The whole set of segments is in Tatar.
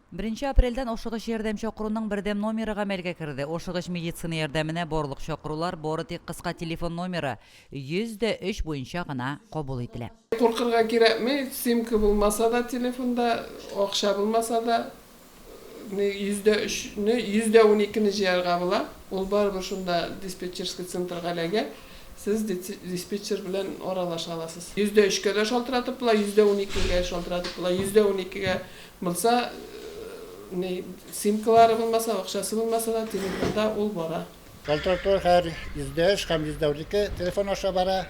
Беренче апрельдән ашыгыч ярдәм чакыруның бердәм номеры гамәлгә керде. Ашыгыч медицина ярдәменә барлык чакырулар бары тик кыска телефон номеры 103 буенча гына кабул ителә. Куркырга кирәкми, симка булмаса да телефонда, акча булмаса да, 103 не, 112 не җыярга була. Ул барыбер шунда диспетчерский центрга эләгә. Сез диспетчер белән аралаша аласыз. 103 кә дә шалтыратып була, 112 гә шалтыратып була. 112 гә булса, ни, симкалары булмаса, акчасы булмаса да, телефонда ул бара. Шалтыратулар хәзер 103 һәм 112 телефон аша бара.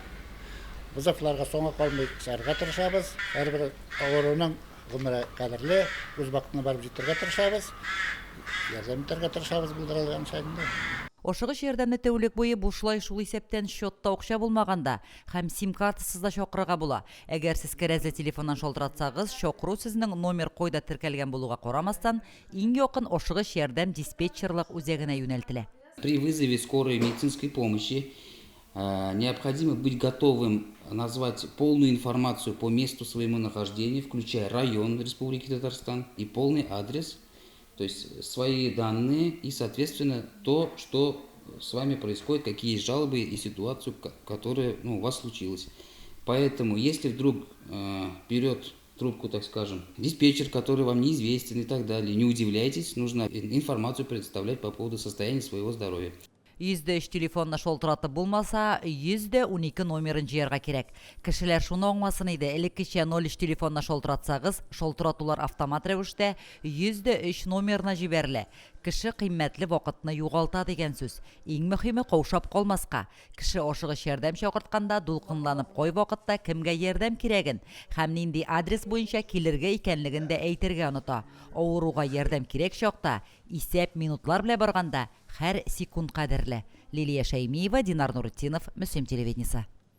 Вызовларга соңга калмый чыгарга тырышабыз. Һәрбер авыруның гомере кадерле, үз вакытында барып җитәргә тырышабыз. Ярдәм итәргә тырышабыз булдырылганча инде. Ашыгыч ярдәмне тәүлек буе бушлай, шул исәптән счетта акча булмаганда һәм сим-картасыз да чакырырга була. Әгәр сез кәрәзле телефоннан шалтыратсагыз, чакыру сезнең номер кайда теркәлгән булуга карамастан, иң якын ашыгыч ярдәм диспетчерлык үзәгенә юнәлтелә. При вызове скорой медицинской помощи необходимо быть готовым назвать полную информацию по месту своему нахождения, включая район Республики Татарстан и полный адрес, то есть свои данные и, соответственно, то, что с вами происходит, какие жалобы и ситуацию, которая, ну, у вас случилась. Поэтому, если вдруг берет трубку, так скажем, диспетчер, который вам неизвестен и так далее, не удивляйтесь, нужно информацию предоставлять по поводу состояния своего здоровья. 103 телефонына шалтыратып булмаса, 112 номерын җыярга кирәк. Кешеләр шуны аңласын иде, элеккечә 03 телефонына шалтыратсагыз, шалтыратулар автомат рәвештә 103 номерына җибәрелә. Кеше кыйммәтле вакытны югалта дигән сүз. Иң мөһиме каушап калмаска. Кеше ашыгыч ярдәм чакыртканда дулкынланып кайвакытта кемгә ярдәм кирәген һәм нинди адрес буенча килергә икәнлеген дә әйтергә оныта. Авыруга ярдәм кирәк чакта, исәп минутлар белән барганда, һәр секунд кадерле. Лилия Шәймиева, Динар Нуретдинов, Мөслим телевидениесе.